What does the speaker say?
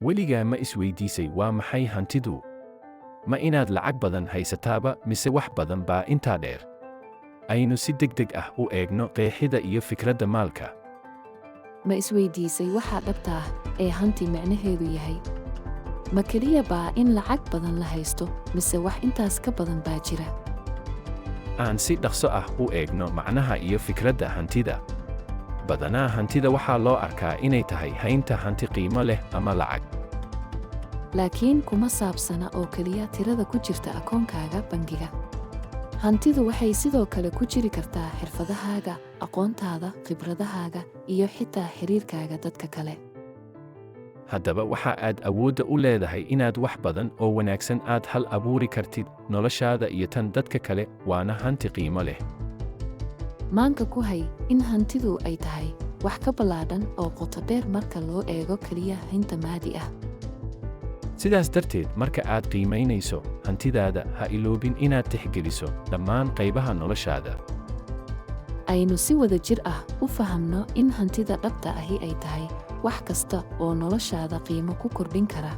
Weligaa ma isweydiisay waa maxay hantidu? Ma inaad lacag badan haysataaba mise wax badan baa intaa dheer? Aynu si degdeg ah u eegno qeexida iyo fikradda maalka. Ma isweydiisay waxa dhabta ah ee hanti micnaheedu yahay? Ma keliya baa in lacag badan la haysto mise wax intaas ka badan baa jira? Aan si dhaqso ah u eegno macnaha iyo fikradda hantida. Badanaa hantida waxaa loo arkaa inay tahay haynta hanti qiimo leh ama lacag. Laakiin kuma saabsana oo keliya tirada ku jirta akoonkaaga bangiga. Hantidu waxay sidoo kale ku jiri kartaa xirfadahaaga, aqoontaada, khibradahaaga, iyo xitaa xiriirkaaga dadka kale. Haddaba waxa aad awoodda u leedahay inaad wax badan oo wanaagsan aad hal abuuri kartid noloshaada iyo tan dadka kale, waana hanti qiimo leh. Maanka ku hay in hantidu ay tahay wax ka ballaadhan oo qoto dheer marka loo eego keliya haynta maadi ah. Sidaas darteed, marka aad qiimaynayso hantidaada, ha iloobin inaad tixgeliso dhammaan qaybaha noloshaada. Aynu si wada jir ah u fahamno in hantida dhabta ahi ay tahay wax kasta oo noloshaada qiimo ku kordhin kara.